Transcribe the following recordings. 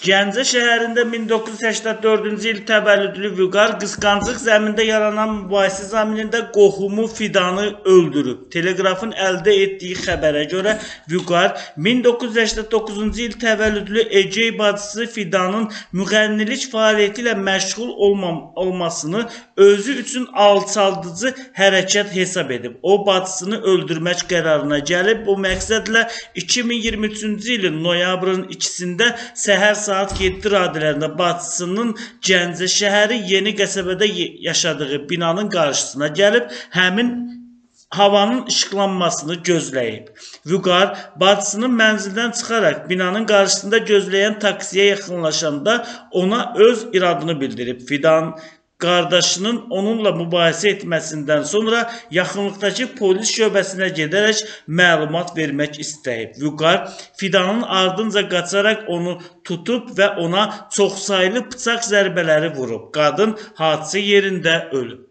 Gəncə şəhərində 1984-cü il təvəllüdlü Vüqar qısqanclıq zəmində yaranan mübahisə zaminində qohumu Fidanı öldürüb. Teleqrafın əldə etdiyi xəbərə görə Vüqar 1989-cu il təvəllüdlü Egey bacısı Fidanın müğənnilik fəaliyyəti ilə məşğul olmasını özü üçün alçaldıcı hərəkət hesab edib. O bacısını öldürmək qərarına gəlib. Bu məqsədlə 2023-cü ilin noyabrın 2-sində səhər saat 7 radələrində bacısının Gəncə şəhəri Yeni qəsəbədə yaşadığı binanın qarşısına gəlib, həmin havanın işıqlanmasını gözləyib. Vüqar bacısının mənzildən çıxaraq binanın qarşısında gözləyən taksiyə yaxınlaşanda ona öz iradını bildirib. Fidan qardaşının onunla mübahisə etməsindən sonra yaxınlıqdakı polis şöbəsinə gedərək məlumat vermək istəyib. Vüqar Fidanın ardınca qaçaraq onu tutub və ona çoxsaylı bıçaq zərbələri vurub. Qadın hadisə yerində ölüb.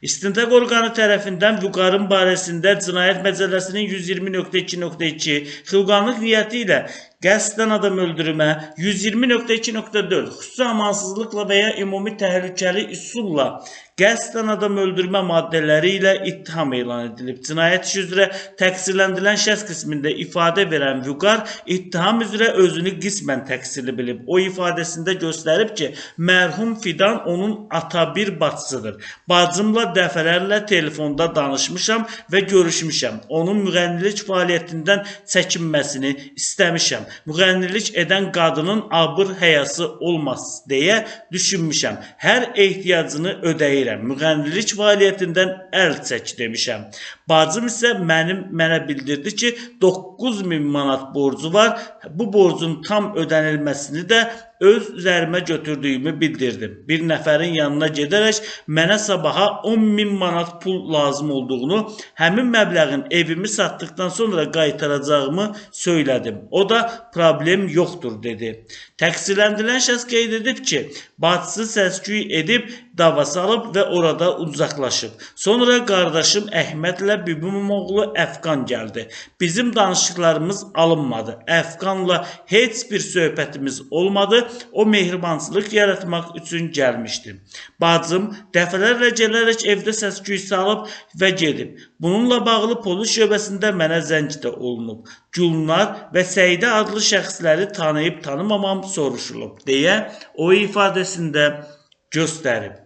İstintaq orqanı tərəfindən Vüqarın barəsində Cinayət Məcəlləsinin 120.2.2 xilqanlıq niyyəti ilə qəsdən adam öldürmə, 120.2.4 xüsusi amansızlıqla və ya ümumi təhlükəli üsulla qəsdən adam öldürmə maddələri ilə ittiham elan edilib. Cinayət işi üzrə təqsirləndirilən şəxs qismində ifadə verən Vüqar ittiham üzrə özünü qismən təqsirli bilib. O ifadəsində göstərib ki, mərhum Fidan onun atabir bacısıdır. Bacımla dəfələrlə telefonda danışmışam və görüşmüşəm. Onun müğənnilik fəaliyyətindən çəkinməsini istəmişəm. Müğənnilik edən qadının abır həyası olmaz deyə düşünmüşəm. Hər ehtiyacını ödəyirəm. Müğənnilik fəaliyyətindən əl çək demişəm. Bacım isə mənə bildirdi ki, 9000 manat borcu var. Bu borcun tam ödənilməsini də öz üzərimə götürdüyümü bildirdim. Bir nəfərin yanına gedərək mənə sabaha 10.000 manat pul lazım olduğunu, həmin məbləğin evimi satdıqdan sonra qaytaracağımı söylədim. O da problem yoxdur dedi. Təqsirləndirilən şəxs qeyd edib ki, bacısı səs-küy edib dava salıb və orada uzaqlaşıb. Sonra qardaşım Əhmədlə bibim oğlu Əfqan gəldi. Bizim danışıqlarımız alınmadı. Əfqanla heç bir söhbətimiz olmadı. O mehribançılıq yaratmaq üçün gəlmişdi. Bacım dəfələrlə gələrək evdə səs-küy salıb və gedib. Bununla bağlı polis şöbəsində mənə zəng də olunub. Gülnar və Səidə adlı şəxsləri tanıyıb tanımamam soruşulub deyə o ifadəsində göstərib.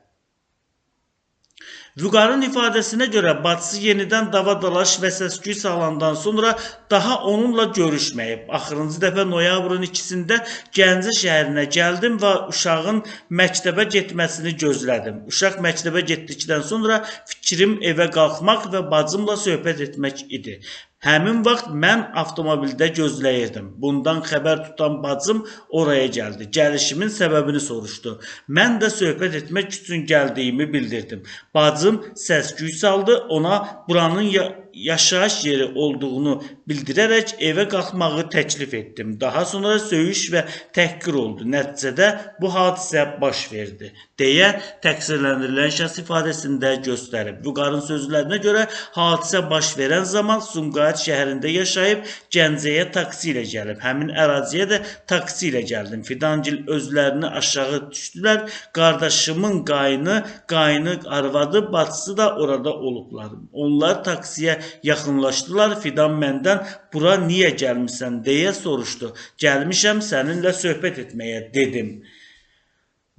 Vüqarın ifadəsinə görə bacısı yenidən dava-dalaş və səs-küy salandan sonra daha onunla görüşməyib. Axırıncı dəfə noyabrın 2-sində Gəncə şəhərinə gəldim və uşağın məktəbə getməsini gözlədim. Uşaq məktəbə getdikdən sonra fikrim evə qalxmaq və bacımla söhbət etmək idi. Həmin vaxt mən avtomobildə gözləyirdim. Bundan xəbər tutan bacım oraya gəldi. Gəlişimin səbəbini soruşdu. Mən də söhbət etmək üçün gəldiyimi bildirdim. Bacım səs-küy saldı, ona buranın yaşayış yeri olduğunu bildirərək evə qalxmağı təklif etdim. Daha sonra söyüş və təhqir oldu. Nəticədə bu hadisə baş verdi, deyə təqsirləndirilən şəxs ifadəsində göstərib. Vüqarın sözlərinə görə hadisə baş verən zaman Sumqayıt şəhərində yaşayıb Gəncəyə taksi ilə gəlib. Həmin əraziyə də taksi ilə gəldim. Fidancil özlərini aşağı düşdülər. Qardaşımın qayını, qayını arvadı, bacısı da orada olublar. Onlar taksiyə yaxınlaşdılar. Fidan məndən bura niyə gəlmisən deyə soruşdu. Gəlmişəm səninlə söhbət etməyə dedim.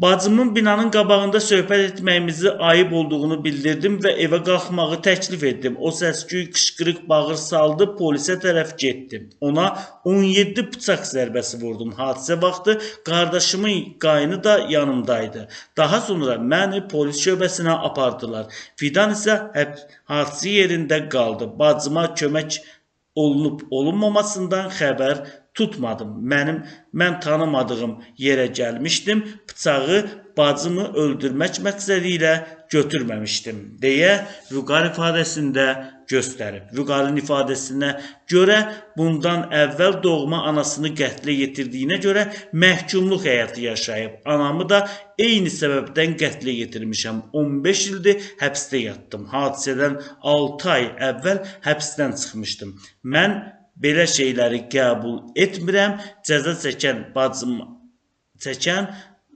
Bacımın binanın qabağında söhbət etməyimizi ayıb olduğunu bildirdim və evə qalxmağı təklif etdim. O səs-küy, qışqırıq, bağır saldı, polisə tərəf getdim. Ona 17 bıçaq zərbəsi vurdum. Hadisə vaxtı qardaşımın qayını da yanımdaydı. Daha sonra məni polis şöbəsinə apardılar. Fidan isə hadisə yerində qaldı. Bacıma kömək olunub olunmamasından xəbər tutmadım. Mən tanımadığım yerə gəlmişdim. Bıçağı bacımı öldürmək məqsədi ilə götürməmişdim deyə Vüqar ifadəsində göstərib. Vüqarın ifadəsinə görə bundan əvvəl doğma anasını qətlə yetirdiyinə görə məhkumluq həyatı yaşayıb. Anamı da eyni səbəbdən qətlə yetirmişəm. 15 ildir həbsdə yatdım. Hadisədən 6 ay əvvəl həbsdən çıxmışdım. Mən belə şeyləri qəbul etmirəm. Cəza çəkən bacım çəkən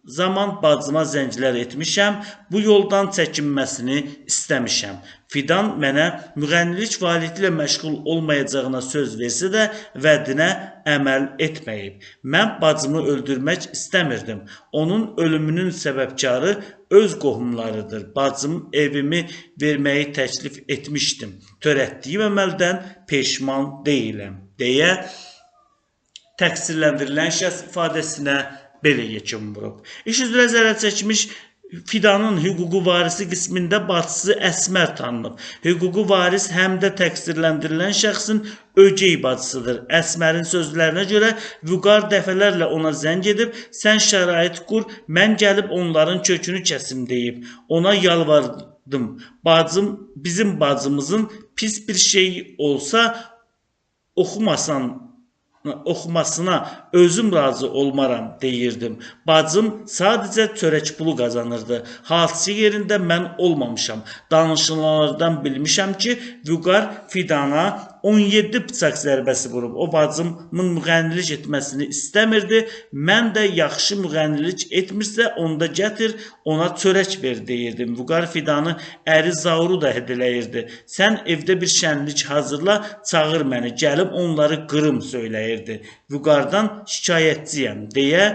zaman bacıma zənglər etmişəm, bu yoldan çəkinməsini istəmişəm. Fidan mənə müğənnilik fəaliyyəti ilə məşğul olmayacağına söz versə də vədinə əməl etməyib. Mən bacımı öldürmək istəmirdim. Onun ölümünün səbəbkarı öz qohumlarıdır. Bacım evimi verməyi təklif etmişdim. Törətdiyim əməldən peşman deyiləm, deyə təqsirləndirilən şəxs ifadəsinə belə yekun vurub. İş üzrə zərər çəkmiş Fidanın hüquqi varisi qismində bacısı Əsmər tanınıb. Hüquqi varis həm də təqsirləndirilən şəxsin ögey bacısıdır. Əsmərin sözlərinə görə Vüqar dəfələrlə ona zəng edib, sən şərait qur, mən gəlib onların kökünü kəsim deyib. Ona yalvardım. Bacım, bizim bacımızın pis bir şey olsa oxumasına özüm razı olmaram deyirdim. Bacım sadəcə çörək pulu qazanırdı. Hadisə yerində mən olmamışam. Danışılanlardan bilmişəm ki, Vüqar Fidana 17 bıçaq zərbəsi vurub. O bacımın müğənnilik etməsini istəmirdi. Mən də yaxşı müğənnilik etmirsə, onda gətir, ona çörək ver deyirdim. Vüqar Fidanı əri Zauru da hədələyirdi. Sən evdə bir şənlik hazırla, çağır məni, gəlib onları qırım söyləyirdi. Vüqardan şikayətçiyəm deyə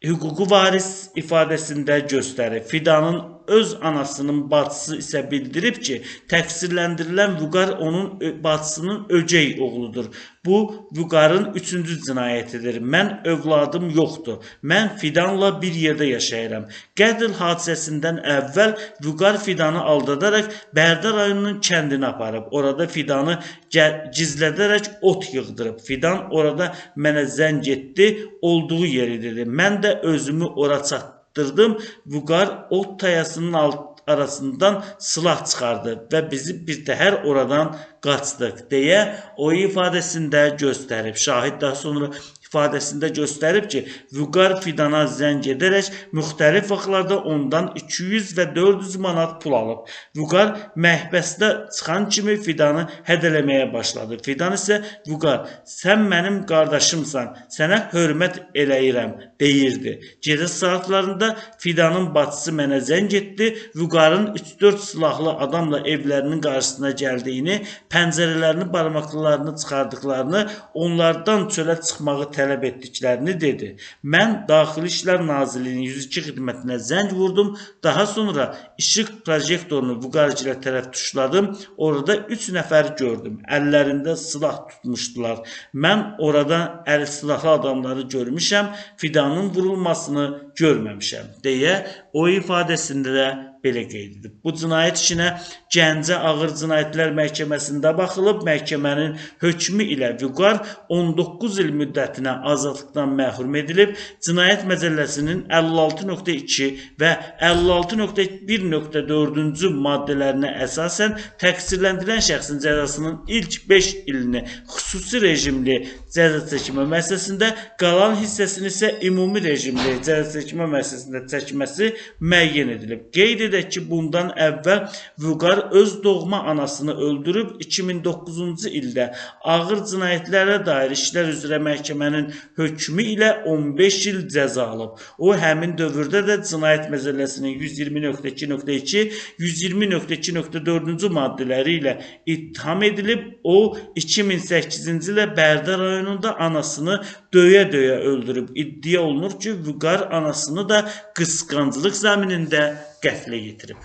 hüquqi varis ifadəsində göstərib. Fidanın öz anasının bacısı isə bildirib ki, təqsirləndirilən Vüqar onun bacısının ögey oğludur. Bu, Vüqarın 3-cü cinayətidir. Mən övladım yoxdur. Mən Fidanla bir yerdə yaşayıram. Qətl hadisəsindən əvvəl Vüqar Fidanı aldadaraq Bərdə rayonunun kəndinə aparıb. Orada Fidanı gizlədərək ot yığdırıb. Fidan orada mənə zəng etdi, olduğu yeri dedi. Mən də özümü ora çatdırdım. Vüqar ot tayasının arasından silah çıxardı və bizi bir təhər oradan qaçdıq deyə o ifadəsində göstərib. Şahid daha sonra ifadəsində göstərib ki, Vüqar Fidana zəng edərək müxtəlif vaxtlarda ondan 200 və 400 manat pul alıb. Vüqar məhbəsdə çıxan kimi Fidanı hədələməyə başladı. Fidan isə Vüqar, sən mənim qardaşımsan, sənə hörmət eləyirəm deyirdi. Gecə saatlarında Fidanın bacısı mənə zəng etdi. Vüqarın 3-4 silahlı adamla evlərinin qarşısına gəldiyini, pəncərələrini, barmaqlarını çıxardıqlarını, onlardan çölə çıxmağı tələb etdiklərini dedi. Mən Daxili İşlər Nazirliyinin 102 xidmətinə zəng vurdum. Daha sonra işıq projektorunu Vüqargilə tərəf tuşladım. Orada 3 nəfər gördüm. Əllərində silah tutmuşdular. Mən orada əl silahlı adamları görmüşəm. Fidanın vurulmasını görməmişəm deyə o ifadəsində də belə qeyd edib. Bu cinayət işinə Gəncə Ağır Cinayətlər Məhkəməsində baxılıb. Məhkəmənin hökmü ilə Vüqar 19 il müddətinə azadlıqdan məhrum edilib. Cinayət Məcəlləsinin 56.2 və 56.1.4-cü maddələrinə əsasən təqsirləndirilən şəxsin cəzasının ilk 5 ilini xüsusi rejimli cəza çəkmə müəssisəsində, qalan hissəsini isə ümumi rejimli cəza çəkmə müəssisəsində çəkməsi müəyyən edilib. Qeyd edək ki, bundan əvvəl Vüqar öz doğma anasını öldürüb. 2009-cu ildə ağır cinayətlərə dair işlər üzrə məhkəmənin hökmü ilə 15 il cəza alıb. O, həmin dövrdə də Cinayət Məcəlləsinin 120.2.2, 120.2.4-cü maddələri ilə ittiham edilib. O, 2008-ci ildə Bərdə rayonunda anasını döyə-döyə öldürüb. İddia olunur ki, Vüqar anasını da qısqanclıq zəminində qətlə yetirib.